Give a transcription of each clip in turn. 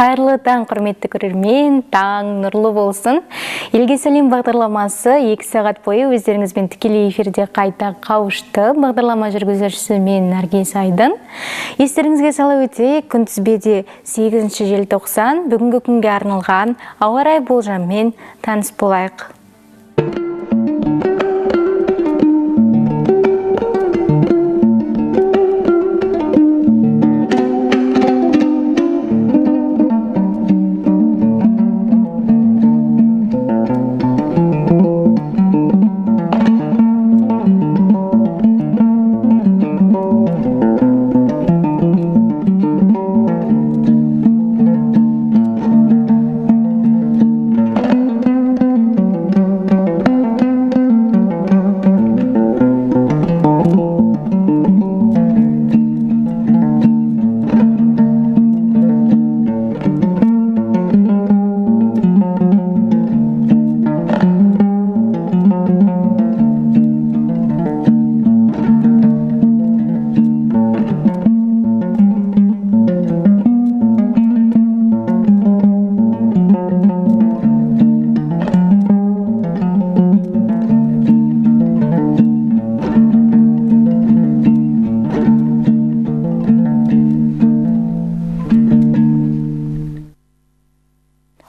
Қайырлы таң, құрметті көрермен, таң нұрлы болсын. Елге сәлем бағдарламасы 2 сағат бойы өздеріңізбен тікелей эфирде қайта қауышты. Бағдарлама жүргізушісі мен Наргиз Айдын. Естеріңізге сала өтейік, күнтізбеде 8 желтоқсан, бүгінгі күнге арналған ауа райы болжаммен таныс болайық.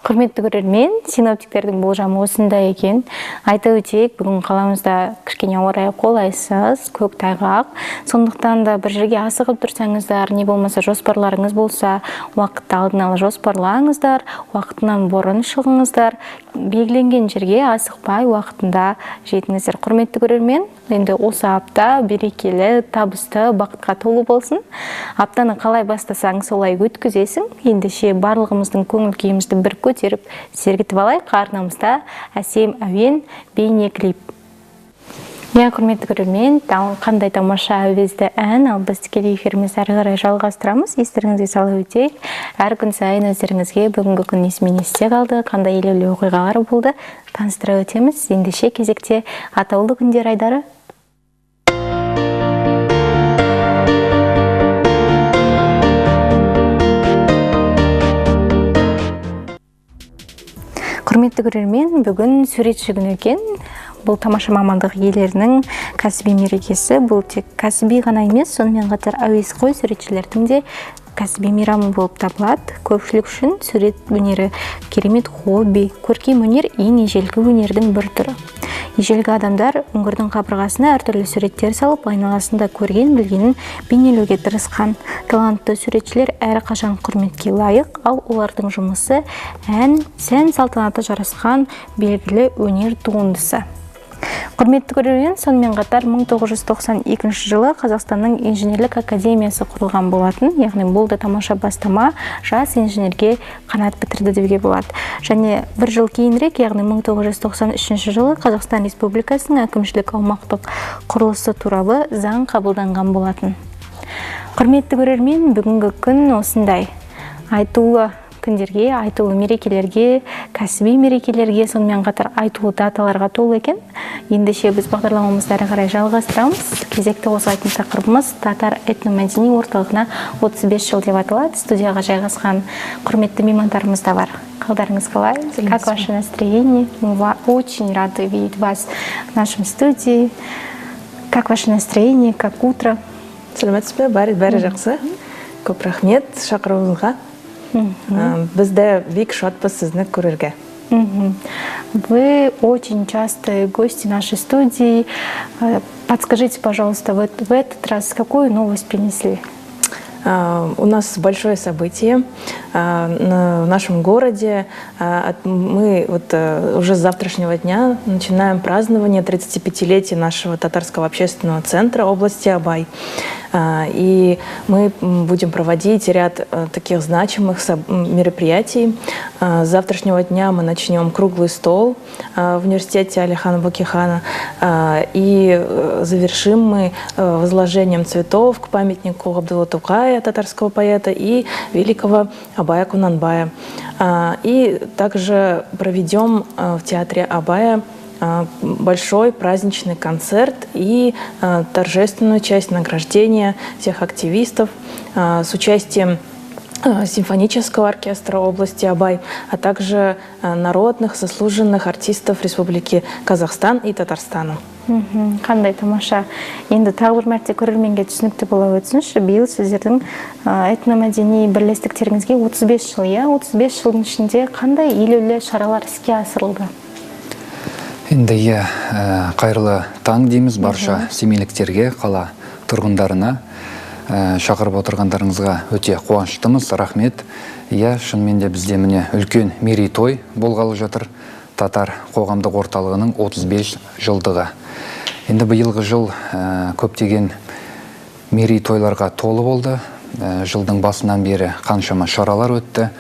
Құрметті көрермен, синоптиктердің болжамы осындай екен. Айта өтейік, бүгін қаламызда кішкене ауа райы қолайсыз, көк тайғақ. Сондықтан да бір жерге асығып тұрсаңыздар, не болмаса жоспарларыңыз болса, уақытты алдын ала жоспарлаңыздар, уақытынан бұрын шығыңыздар, белгіленген жерге асықпай уақытында жетіңіздер. Құрметті көрермен, енді осы апта берекелі, табысты, бақытқа толы болсын. Аптаны қалай бастасаң, солай өткізесің. Ендеше барлығымыздың көңіл күйімізді бір көтеріп, сергітіп алайық. Арнамызда әсем әуен бейне клип. Иә, құрметті көрермен, қандай тамаша әуезді ән, ал біз тікелей эфирімізді әрі қарай жалғастырамыз. Естеріңізге сала өтейік, әр күн сайын өздеріңізге бүгінгі күн несімен есте қалды, қандай елеулі оқиғалар болды, таныстыра өтеміз. Ендеше кезекте атаулы күндер айдары. Құрметті көрермен, бүгін суретші күні екен. Бұл тамаша мамандық иелерінің кәсіби мерекесі. Бұл тек кәсіби ғана емес, сонымен қатар әуесқой суретшілердің де кәсіби мейрамы болып табылады. Көпшілік үшін сурет өнері керемет хобби, көркем өнер ең ежелгі өнердің бір түрі. Ежелгі адамдар үңгірдің қабырғасына әртүрлі суреттер салып, айналасында көрген білгенін бейнелеуге тырысқан. Талантты суретшілер әрқашан құрметке лайық, ал олардың жұмысы ән, сән салтанаты жарасқан белгілі өнер туындысы. Құрметті көрермен, сонымен қатар 1992 жылы Қазақстанның инженерлік академиясы құрылған болатын, яғни бұл да тамаша бастама, жас инженерге қанат бітірді деуге болады. Және бір жыл кейінірек, яғни 1993 жылы Қазақстан Республикасының әкімшілік аумақтық құрылысы туралы заң қабылданған болатын. Құрметті көрермен, бүгінгі күн осындай айтулы күндерге, айтулы мерекелерге, кәсіби мерекелерге, сонымен қатар айтулы даталарға толы екен. Ендеше біз бағдарламамызды әрі қарай жалғастырамыз. Кезекті қозғайтын тақырыбымыз татар этномәдени орталығына 35 жыл деп аталады. Студияға жайғасқан құрметті меймандарымыз да бар. Қалдарыңыз қалай? Как ваше настроение? Мы очень рады видеть вас в нашем студии. Как ваше настроение? Как утро? Сәлеметсіз бе? Бәрі жақсы. Көп рахмет шақыруыңызға. Біз де бик шатпыз сізні көрерге. Вы очень частые гости нашей студии. Подскажите, пожалуйста, в этот раз какую новость принесли? У нас большое событие в нашем городе. Мы вот уже с завтрашнего дня начинаем празднование 35-летия нашего татарского общественного центра области Абай. И мы будем проводить ряд таких значимых мероприятий. С завтрашнего дня мы начнем круглый стол в университете Алихана Букейхана. И завершим мы возложением цветов к памятнику Габдуллы Тукая, татарского поэта, и великого Абая Кунанбая. И также проведем в театре Абая большой праздничный концерт и торжественную часть награждения всех активистов с участием симфонического оркестра области Абай, а также народных заслуженных артистов Республики Казахстан и Татарстана. Қандай тамаша. Енді тағы бір мәрте көрерменге түсінікті бола өтсінші. Биыл сіздердің этномәдени бірлестіктеріңізге 35 жыл, иә? 35 жылдың ішінде қандай елеулі шаралар іске асырылды? Енді иә, қайырлы таң дейміз барша семейліктерге, қала тұрғындарына. Шақырып отырғандарыңызға өте қуаныштымыз, рахмет. Иә, шынымен де бізде міне үлкен мерейтой болғалы жатыр. Татар қоғамдық орталығының 35 жылдығы. Енді биылғы жыл көптеген мерейтойларға толы болды. Жылдың басынан бері қаншама шаралар өтті.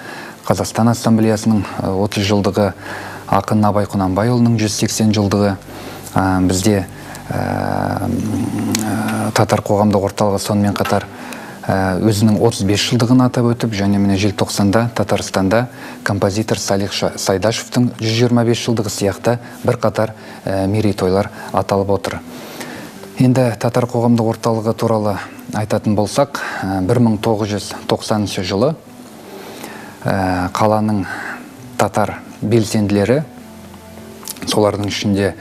Қазақстан Ассамблеясының 30 жылдығы, ақын Абай Құнанбайұлының 180 жылдығы. Бізде Татар қоғамдық орталығы сонымен қатар өзінің 35 жылдығын атап өтіп, және міне желтоқсанда Татарстанда композитор Салих Сайдашевтің 125 жылдығы сияқты бірқатар мерейтойлар аталып отыр. Енді Татар қоғамдық орталығы туралы айтатын болсақ, 1990 жылы қаланың татар белсенділері, солардың ішінде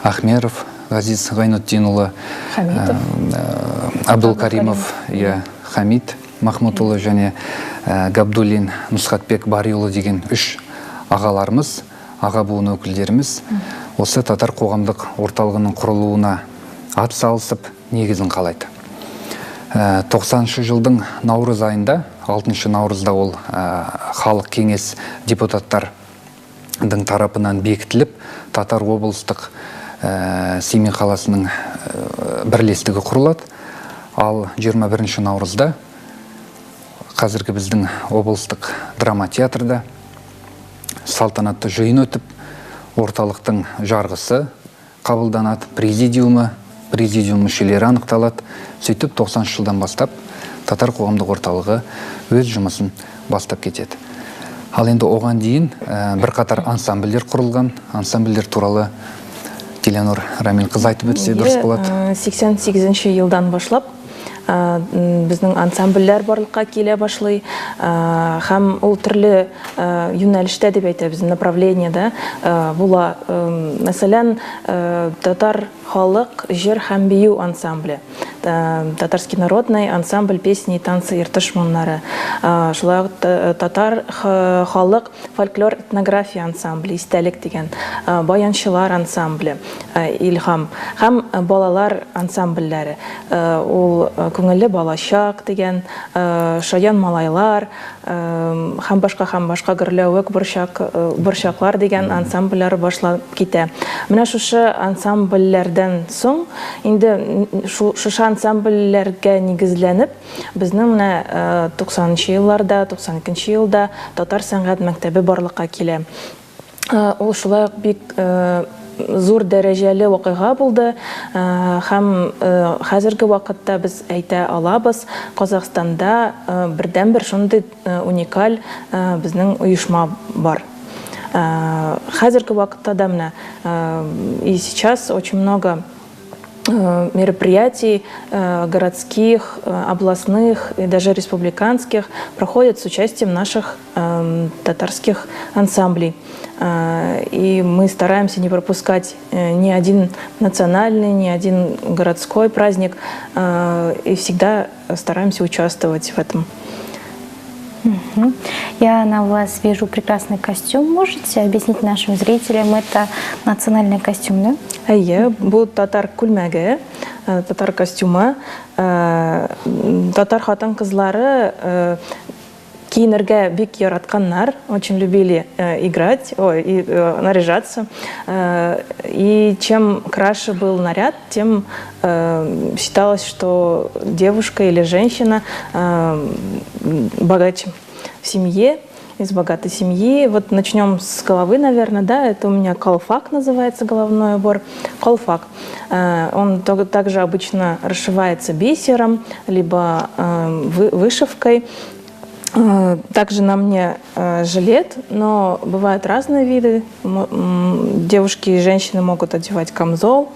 Ахмеров Ғазиз Ғайнутдинұлы, Абдулкаримов, Хамид Махмұтұлы және Габдуллин Нұсқатбек Бариұлы деген үш ағаларымыз, аға буын өкілдеріміз осы татар қоғамдық орталығының құрылуына ат салысып негізін қалайды. 90-шы жылдың наурыз айында, 6 наурызда ол халық кеңес депутаттардың тарапынан бекітіліп, Татар облыстық Семей қаласының бірлестігі құрылады. Ал 21 наурызда қазіргі біздің облыстық драма театрда салтанатты жиын өтіп, орталықтың жарғысы қабылданады, президиум мүшелері анықталады. Сөйтіп 90 жылдан бастап Татар қоғамдық орталығы өз жұмысын бастап кетеді. Ал енді оған дейін бірқатар ансамбльдер құрылған. Ансамбльдер туралы Дилянур Рамилқызы айтып өтсе дұрыс болады. 88-ші жылдан башлап біздің ансамбльләр барлыққа келе башлый. Һәм ул төрле юнәлештә дип әйтәбез, направлениедә була. Мәсәлән, татар халык җыр һәм бию ансамбле, татарский народный ансамбль песни и танцы Иртыш моңнары, шулай ук татар халык фольклор этнография ансамбле Истәлек дигән, баянчылар ансамбле Илһам һәм балалар ансамбльләре, ул Күңелле балачак дигән, Шаян малайлар һәм башка гөрләвек борчаклар дигән ансамбльләр башлап китә. Менә шушы ансамбльләрдән соң инде шушы ансамбльләргә нигезләнеп, безнең менә 90-нчы елларда, 92-нче елда татар сәнгать мәктәбе барлыкка килә. Ул шулай ук бик зур дәрәҗәле вакыйга булды. Һәм хәзерге вакытта без әйтә алабыз, Казахстанда бердәнбер шундый уникаль безнең оешма бар. Хәзерге вакытта да менә и сейчас очень много мероприятий городских, областных и даже республиканских проходят с участием наших татарских ансамблей. И мы стараемся не пропускать ни один национальный, ни один городской праздник, и всегда стараемся участвовать в этом. Я на вас вижу прекрасный костюм. Можете объяснить нашим зрителям, это национальный костюм, да? Әйе, бу татар күлмәге, татар костюмы. Татар хатын-кызлары киенергә бик яратканнар, очень любили играть, ой, и наряжаться. И чем краше был наряд, тем считалось, что девушка или женщина богаче в семье, из богатой семьи. Вот начнем с головы, наверное, да, это у меня колфак называется, головной убор. Колфак. Он также обычно расшивается бисером, либо вышивкой. Также на мне жилет, но бывают разные виды. Девушки и женщины могут одевать камзол.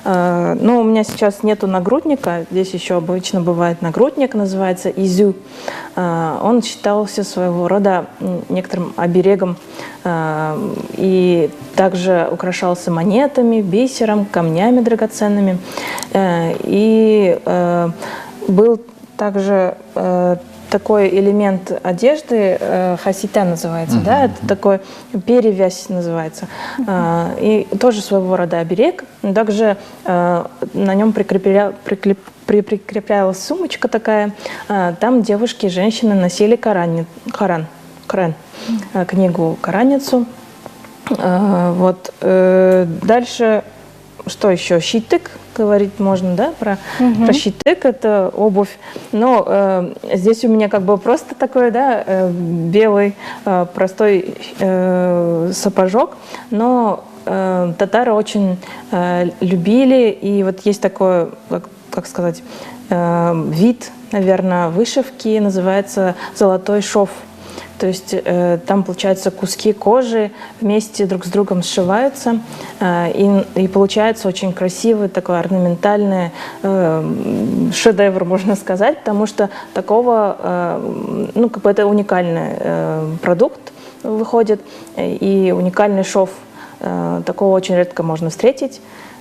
Но у меня сейчас нету нагрудника. Здесь еще обычно бывает нагрудник, называется изю. Он считался своего рода некоторым оберегом и также украшался монетами, бисером, камнями драгоценными. И был также такой элемент одежды, хасита называется, да, это такой перевязь называется, и тоже своего рода оберег. Также на нем прикреплялась сумочка такая, там девушки и женщины носили Коран, книгу Кораницу. Вот. Дальше что еще? Щитык, говорить можно, да, про щитык, это обувь. Но здесь у меня как бы просто такой, да, белый простой сапожок, но татары очень любили, и вот есть такой, как сказать, вид, наверное, вышивки, называется золотой шов. То есть там, получается, куски кожи вместе друг с другом сшиваются, и получается очень красивый такой орнаментальный шедевр, можно сказать, потому что такого, ну, как бы это уникальный продукт выходит, и уникальный шов, такого очень редко можно встретить,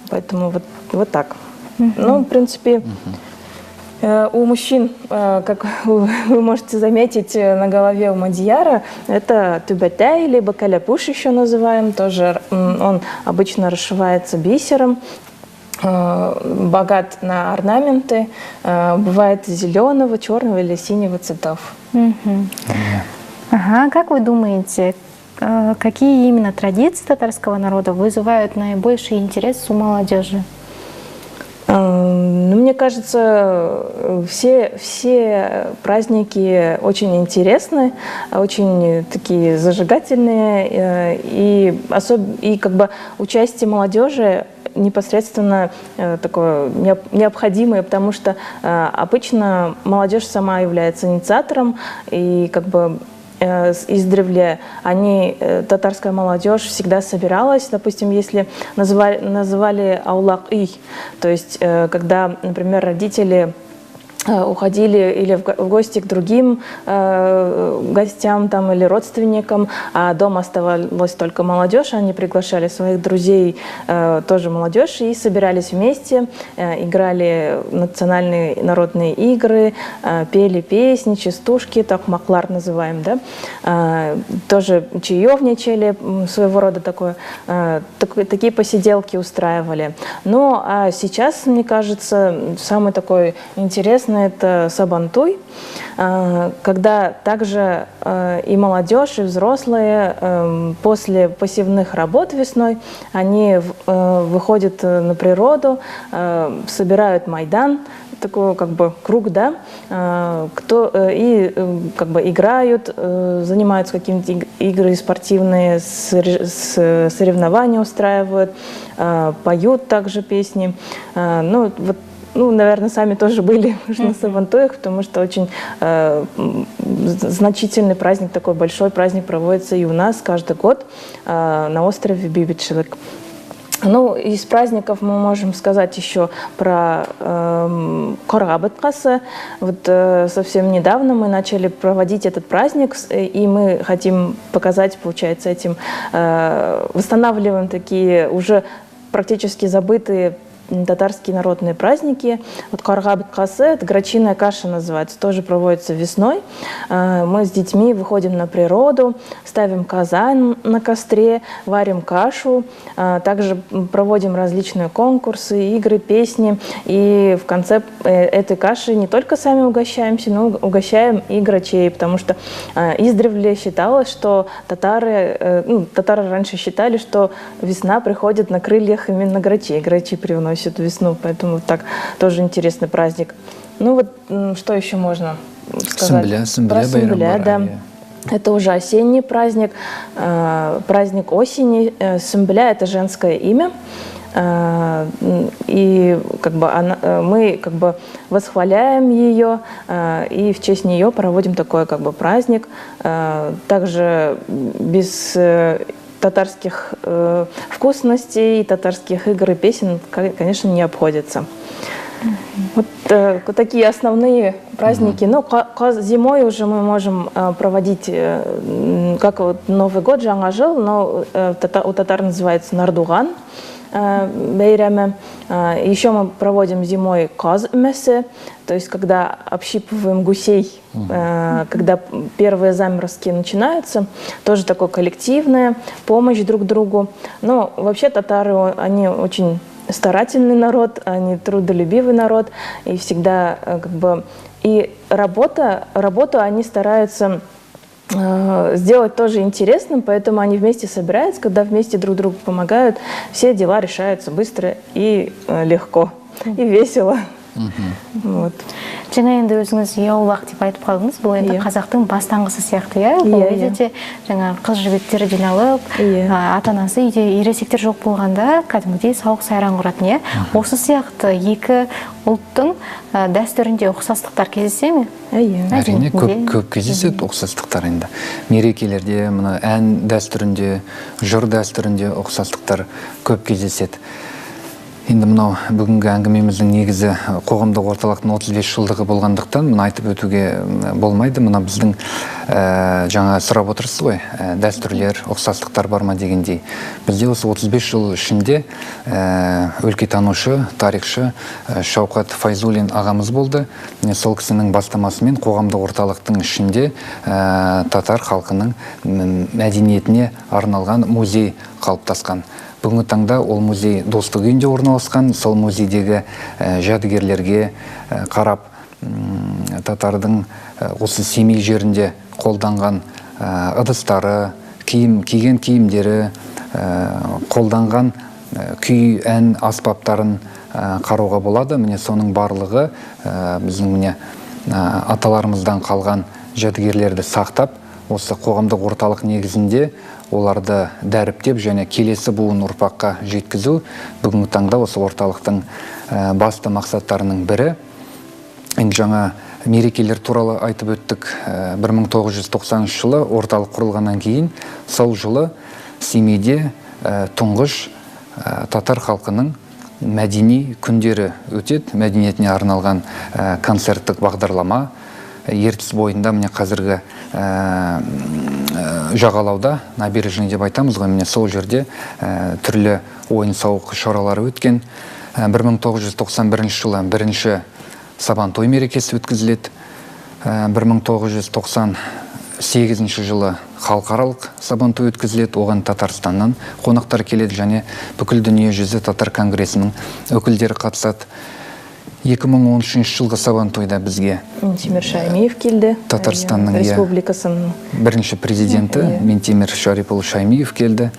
поэтому вот так. Ну, в принципе... У мужчин, как вы можете заметить, на голове у Мадияра это тюбетей, либо каляпуш еще называем, тоже он обычно расшивается бисером, богат на орнаменты, бывает зеленого, черного или синего цветов. Ага, как вы думаете, какие именно традиции татарского народа вызывают наибольший интерес у молодежи? Ну, мне кажется, все праздники очень интересны, очень такие зажигательные, и как бы участие молодежи непосредственно такое необходимое, потому что обычно молодежь сама является инициатором, и как бы издревле они, татарская молодежь всегда собиралась, допустим, если называли аулак-үй, то есть когда, например, родители уходили или в гости к другим гостям там, или родственникам, а дома оставалась только молодежь, они приглашали своих друзей, тоже молодежь, и собирались вместе, играли национальные народные игры, пели песни, частушки, такмаклар называем, да, тоже чаевничали, своего рода такое, такие посиделки устраивали. Ну, а сейчас, мне кажется, самый такой интересный это Сабантуй, когда также и молодежь, и взрослые после посевных работ весной, они выходят на природу, собирают майдан, такой как бы круг, да, и как бы играют, занимаются какими-то игры спортивные, соревнования устраивают, поют также песни. Ну, вот, ну, наверное, сами тоже были на Сабантуях, потому что очень значительный праздник, такой большой праздник проводится и у нас каждый год на острове Бибичелык. Ну, из праздников мы можем сказать еще про Карга боткасы. Вот совсем недавно мы начали проводить этот праздник, и мы хотим показать, получается, этим, восстанавливаем такие уже практически забытые татарские народные праздники. Вот Карга боткасы, это грачиная каша называется, тоже проводится весной. Мы с детьми выходим на природу, ставим казан на костре, варим кашу, также проводим различные конкурсы, игры, песни. И в конце этой каши не только сами угощаемся, но угощаем и грачей, потому что издревле считалось, что татары, ну, татары раньше считали, что весна приходит на крыльях именно грачей, грачи привносят весну, поэтому вот так тоже интересный праздник. Ну вот, что еще можно сказать? Сымбля, Сымбля, да. Это уже осенний праздник, праздник осени. Сымбля – это женское имя. И как бы мы как бы восхваляем ее и в честь нее проводим такой как бы праздник. Также без татарских вкусностей, татарских игр и песен, конечно, не обходится. Вот такие основные праздники. Ну, зимой уже мы можем проводить, как вот Новый год, Жаңа жыл, но у татар называется Нардуган бәйрәме. Еще мы проводим зимой каз өмәсе, то есть когда общипываем гусей, когда первые заморозки начинаются, тоже такое коллективное, помощь друг другу. Но вообще татары, они очень старательный народ, они трудолюбивый народ, и всегда как бы и работу они стараются сделать тоже интересным, поэтому они вместе собираются, когда вместе друг другу помогают, все дела решаются быстро и легко, и весело. Вот. Жаңа енді өзіңіз яулақ деп айтып қалдыңыз. Бұл енді қазақтың бастаңғысы сияқты, иә? Бұл Иә. кезде жаңа қыз жігіттер жиналып, ата анасы үйде, ересектер жоқ болғанда, кәдімгідей сауық сайран құратын, иә? Осы сияқты екі ұлттың дәстүрінде ұқсастықтар кездесе ме? Иә. Әрине, көп, Мәдениетінде. көп кездеседі ұқсастықтар. Енді мерекелерде, мына ән дәстүрінде, жыр дәстүрінде ұқсастықтар көп кездеседі. Енді мынау бүгінгі әңгімеміздің негізі қоғамдық орталықтың 35 жылдығы болғандықтан, мына айтып өтуге болмайды. Мына біздің жаңа сұрап отырсыз ғой, дәстүрлер, ұқсастықтар бар ма дегендей. Бізде осы 35 жыл ішінде өлкетанушы, тарихшы Шауқат Файзуллин ағамыз болды. Міне, сол кісінің бастамасымен қоғамдық орталықтың ішінде татар халқының мәдениетіне арналған музей қалыптасқан. Бүгінгі таңда ол музей Достық үйінде орналасқан. Сол музейдегі жәдігерлерге қарап, татардың осы Семей жерінде қолданған ыдыстары, киген киімдері, қолданған күй, ән аспаптарын қарауға болады. Міне, соның барлығы біздің, міне, аталарымыздан қалған жәдігерлерді сақтап, осы қоғамдық орталық негізінде оларды дәріптеп және келесі буын ұрпаққа жеткізу бүгінгі таңда осы орталықтың басты мақсаттарының бірі. Енді жаңа мерекелер туралы айтып өттік. 1990 жылы орталық құрылғаннан кейін сол жылы Семейде тұңғыш татар халқының мәдени күндері өтеді. Мәдениетіне арналған концерттік бағдарлама Ертіс бойында, міне, қазіргі жағалауда, набережный деп айтамыз ғой, міне, сол жерде түрлі ойын-сауық шаралары өткен. 1991 жылы бірінші Сабантой мерекесі өткізіледі. 1998 жылы халықаралық Сабантой өткізіледі. Оған Татарстаннан қонақтар келеді және бүкіл дүние жүзі татар конгресінің өкілдері қатысады. 2013 жылғы Сабантойда бізге Минтимер Шаймиев келді. Татарстанның, иә, республикасының бірінші президенті Минтимер Шарипұлы Шаймиев келді.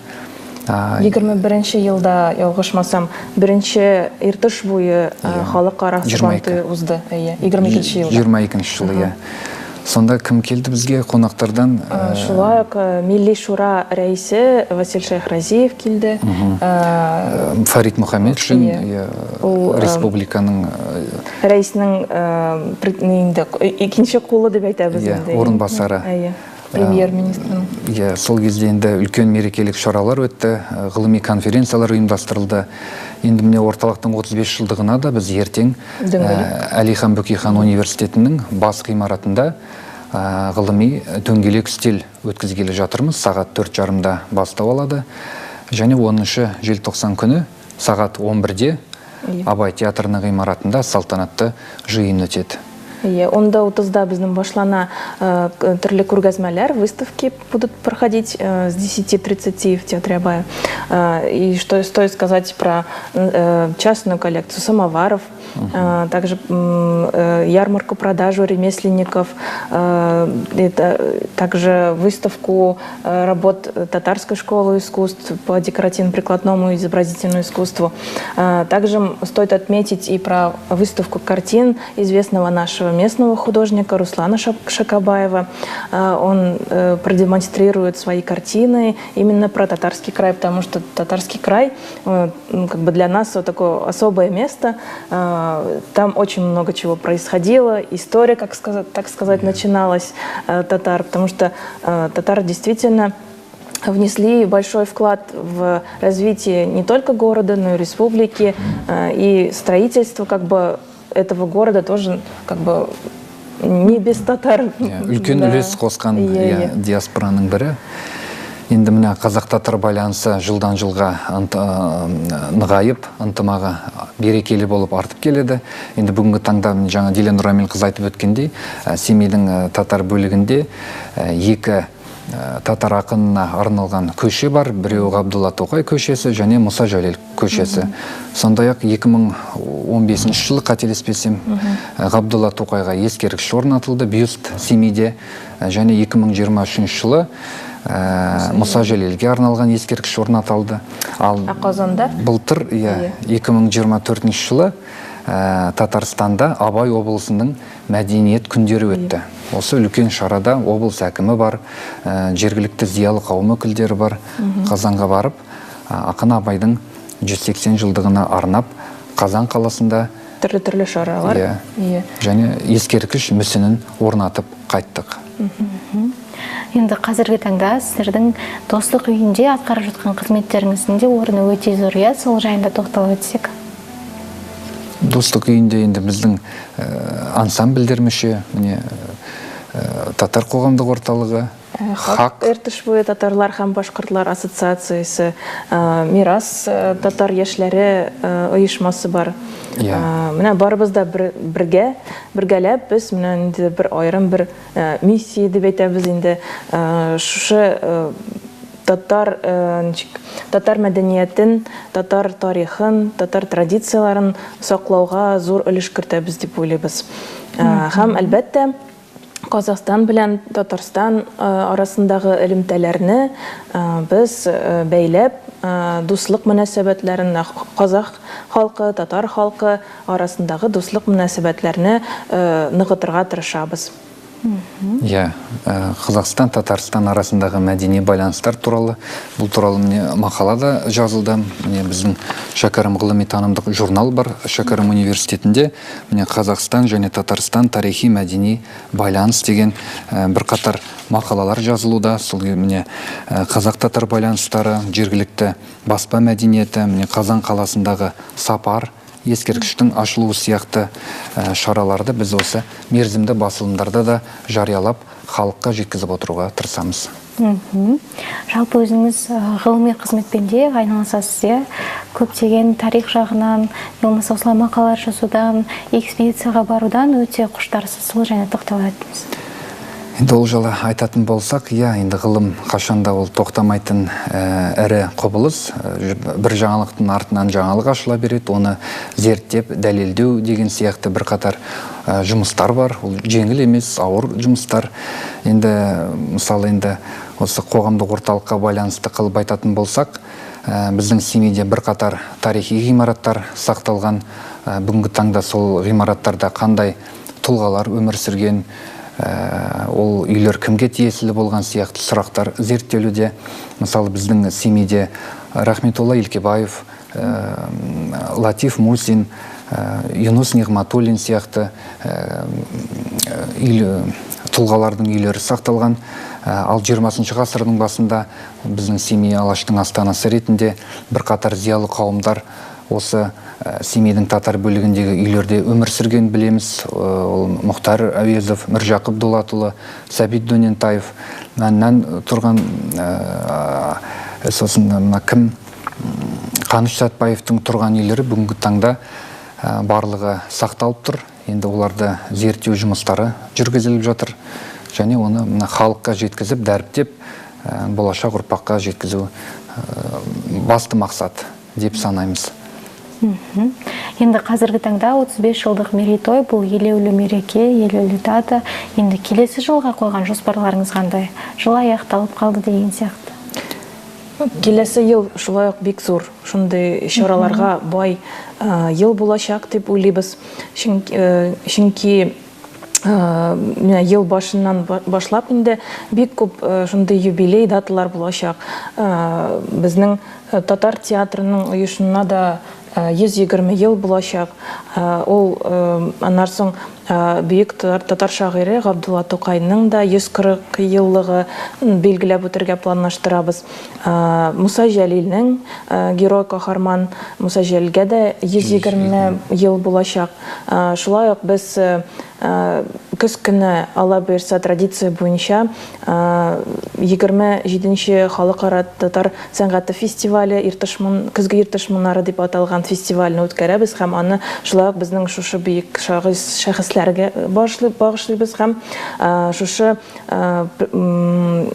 21 елда, ялгышмасам, бірінші Иртыш буйы халықара 22. Сабантой узды. Иә, 22 елда. 22 жылы, иә. Сонда кім келді бізге қонақтардан? Шулай ук Милли Шура рәисе Василь Шайхразиев килде. Фарид Мухаметшин, Иә. иә, Ул, республиканың рәиснең инде икенче кулы дип әйтәбез инде. Орынбасары. Әйе. Премьер-министрның. Иә, сол кезде енді үлкен мерекелік шаралар өтті, ғылыми конференциялар ұйымдастырылды. Енді міне, орталықтың 35 жылдығына да біз ертең Дөңгелек. Әлихан Бөкейхан университетінің бас ғимаратында ғылыми дөңгелек үстел өткізгелі жатырмыз. Сағат 4:30-да бастау алады. Және 10 желтоқсан күні сағат 11-де Абай театрының ғимаратында салтанатты жиын өтеді. Иә, 10:30-да безнең башлана төрле күргәзмәләр, выставки будут проходить с 10:30 в театре Абая. И что стоит сказать про частную коллекцию самоваров. Также ярмарку, продажу ремесленников, это, также выставку работ татарской школы искусств по декоративно-прикладному и изобразительному искусству. Также стоит отметить и про выставку картин известного нашего местного художника Руслана Шакабаева. Он продемонстрирует свои картины именно про татарский край, потому что татарский край как бы для нас вот такое особое место. Там очень много чего происходило, история, как сказать, так сказать, начиналась татар, потому что татары действительно внесли большой вклад в развитие не только города, но и республики, и строительство как бы этого города тоже как бы не без татар. Үлкен үлес қосқан диаспораның бірі. Енді міне, қазақ татар байланысы жылдан жылға нығайып, ынтымағы берекелі болып артып келеді. Енді бүгінгі таңда, жаңа Дилен Нұрамилқызы айтып өткендей, Семейдің татар бөлігінде екі татар ақынына арналған көше бар. Біреуі Ғабдулла Тоқай көшесі және Мұса Жәлел көшесі. Сондай ақ 2015 жылы, қателеспесем, Ғабдулла Тоқайға ескерткіш орнатылды, бюст Семейде, және 2023 жылы Мұса Жәлелге арналған ескерткіш орнатылды. Ал Қазанда? Былтыр, иә, 2024 жылы Татарстанда Абай облысының мәдениет күндері өтті. Осы үлкен шарада облыс әкімі бар, жергілікті зиялы қауым өкілдері бар. Қазанға барып, ақын Абайдың 180 жылдығына арнап, Қазан қаласында түрлі-түрлі шаралар. Иә. Және ескерткіш мүсінін орнатып қайттық. Енді қазіргі таңда сіздердің Достық үйінде атқарып жатқан қызметтеріңіздің де орны өте зор, иә, сол жайында тоқталып өтсек. Достық үйінде енді біздің ансамбльдер мүше, міне, татар қоғамдық орталығы, ХАК, Иртыш буе татарлар һәм башкортлар ассоциациясы, Мирас татар яшьләре оешмасы бар. Менә барыбыз да бергә, бергәләп без менә инде бер аерым бер миссия дип әйтәбез инде, шушы татар татар мәдәниятен, татар тарихын, татар традицияларын саклауга зур өлеш кертәбез дип уйлыйбыз. Һәм әлбәттә, Казахстан белән Татарстан арасындагы элемтәләрне без бәйләп, дуслык мөнәсәбәтләрен, казах халкы, татар халкы арасындагы дуслык мөнәсәбәтләрне ныгытырга тырышабыз. Иә, Қазақстан, Татарстан арасындағы мәдени байланыстар туралы, бұл туралы міне мақала да жазылды. Міне, біздің Шәкәрім ғылыми танымдық журнал бар Шәкәрім университетінде. Міне, Қазақстан және Татарстан: тарихи мәдени байланыс деген бірқатар мақалалар жазылуда. Сол міне, қазақ татар байланыстары, жергілікті баспа мәдениеті, міне, Қазан қаласындағы сапар, ескерткіштің ашылуы сияқты шараларды біз осы мерзімді басылымдарда да жариялап, халыққа жеткізіп отыруға тырысамыз. Жалпы өзіңіз ғылыми қызметпен де айналысасыз, иә? Көптеген тарих жағынан, болмаса осылай мақалалар жазудан, экспедицияға барудан өте құштарсыз. Сол жайында тоқталып өтіңіз. Енді ол жайлы айтатын болсақ, иә, енді ғылым қашанда ол тоқтамайтын ірі құбылыс. Бір жаңалықтың артынан жаңалық ашыла береді, оны зерттеп, дәлелдеу деген сияқты бірқатар жұмыстар бар. Ол жеңіл емес, ауыр жұмыстар. Енді мысалы, енді осы қоғамдық орталыққа байланысты қылып айтатын болсақ, біздің Семейде бірқатар тарихи ғимараттар сақталған. Бүгінгі таңда сол ғимараттарда қандай тұлғалар өмір сүрген, ол үйлер кімге тиесілі болған сияқты сұрақтар зерттелуде. Мысалы, біздің Семейде Рахметолла Елкебаев, Латиф Мусин, Юнус Нығматуллин сияқты тұлғалардың үйлері сақталған. Ал 20 ғасырдың басында біздің Семей Алаштың астанасы ретінде бірқатар зиялы қауымдар осы Семейдің татар бөлігіндегі үйлерде өмір сүрген, білеміз. Ол Мұхтар Әуезов, Міржақып Дулатұлы, Сәбит Дөнентаев, нан тұрған, сосын мына кім, Қаныш Сәтбаевтың тұрған үйлері бүгінгі таңда барлығы сақталып тұр. Енді оларды зерттеу жұмыстары жүргізіліп жатыр және оны мына халыққа жеткізіп, дәріптеп, болашақ ұрпаққа жеткізу басты мақсат деп санаймыз. Енді қазіргі таңда 35 жылдық мерейтой, бұл елеулі мереке, елеулі дата. Енді келесі жылға қойған жоспарларыңыз қандай? Жыл аяқталып қалды деген сияқты. Келесі ел шулай ук бик зур, шундый чараларга бай ел булачак дип уйлыйбыз. Чөнки менә ел башыннан башлап инде бик күп шундый юбилей даталар булачак. Безнең татар театрының оешуына да 120 ел булачак. Ул аннан соң бөек татар шагыйре Габдулла Тукайның да 140 еллыгы билгеләп үтәргә планлаштырабыз. Муса Җәлилнең герой каһарман Муса Җәлилгә дә 120 ел булачак. Шулай ук без көз көне, Алла боерса, традиция буенча 27нче халыкара татар сәнгате фестивале, Көзге Иртыш моңнары дип аталган фестивальне үткәрәбез һәм аны шулай ук безнең шушы бөек шәхесләргә багышлыйбыз һәм шушы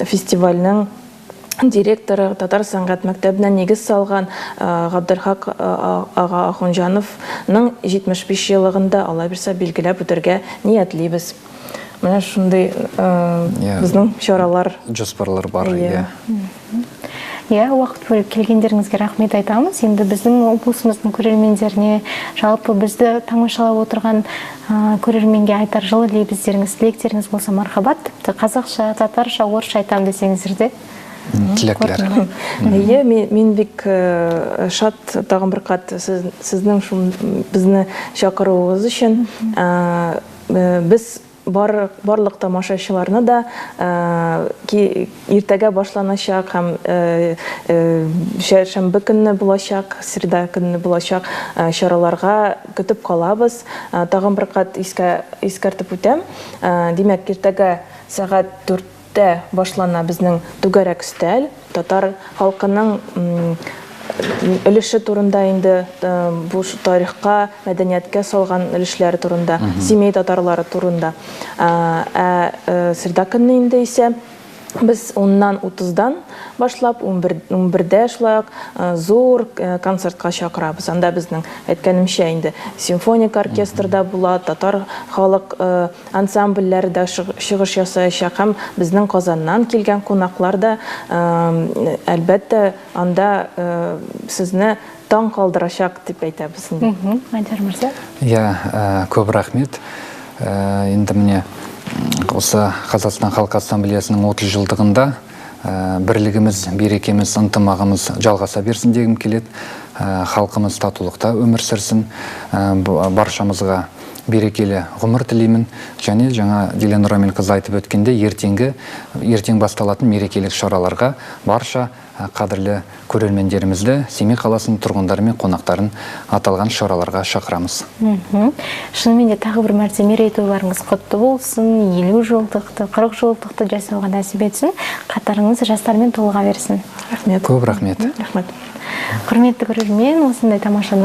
фестивальнең директоры, татар сәнгать мәктәбенә нигез салган Габделхак ага Ахунҗановның 75 еллыгында, Алла бирсә, билгеләп үтәргә ниятлибез. Менә шундый безнең чаралар. Жоспарлар бар, иә. Иә, уақыт бөліп келгендеріңізге рахмет айтамыз. Енді біздің облысымыздың көрермендеріне, жалпы бізді тамашалап отырған көрерменге айтар жылы лебіздеріңіз, тілектеріңіз болса, мархабат. Тіпті қазақша, татарша, орысша айтамын десеңіздер де. Тілеклер. Иә, мен бик шат тагын бер кат сезнең безне чакыруыгыз өчен. Без барлык тамашачыларны да иртәгә башланачак һәм шәмбе көнне булачак, среда көнне булачак чараларга көтеп калабыз. Тагын бер кат искәртеп үтәм. Димәк, иртәгә сәгать 4-тә башлана безнең түгәрәк өстәл. Татар халкының өлеше турында инде, бу тарихка, мәдәнияткә салган өлешләре турында, Семей татарлары турында. Среда көнне инде исә без уннан утыздан башлап, унбердә шулай ук зур концертка чакырабыз. Анда безнең, әйткәнемчә инде, симфоник оркестрда була, татар халык ансамбльләре дә чыгыш ясаячак һәм безнең Казаннан килгән кунаклар да, әлбәттә, анда сезне таң калдырачак дип әйтәбез инде. Мадияр мырза. Иә, көп рахмет. Енді міне осы Қазақстан Халқы Ассамблеясының 30 жылдығында бірлігіміз, берекеміз, ынтымағымыз жалғаса берсін дегім келеді. Халқымыз татулықта өмір сүрсін. Баршамызға берекелі ғұмыр тілеймін. Және жаңа Дилә Нұрамилқызы айтып өткенде, ертең басталатын мерекелік шараларға барша қадірлі көрермендерімізді, Семей қаласының тұрғындары мен қонақтарын аталған шараларға шақырамыз. Шынымен де тағы бір мәрте мерейтойларыңыз құтты болсын, 50 жылдықты, 40 жылдықты жасауға нәсіп етсін, қатарыңыз жастармен толыға берсін. Рахмет. Көп рахмет. Рахмет. Құрметті көрермен, осындай тамаша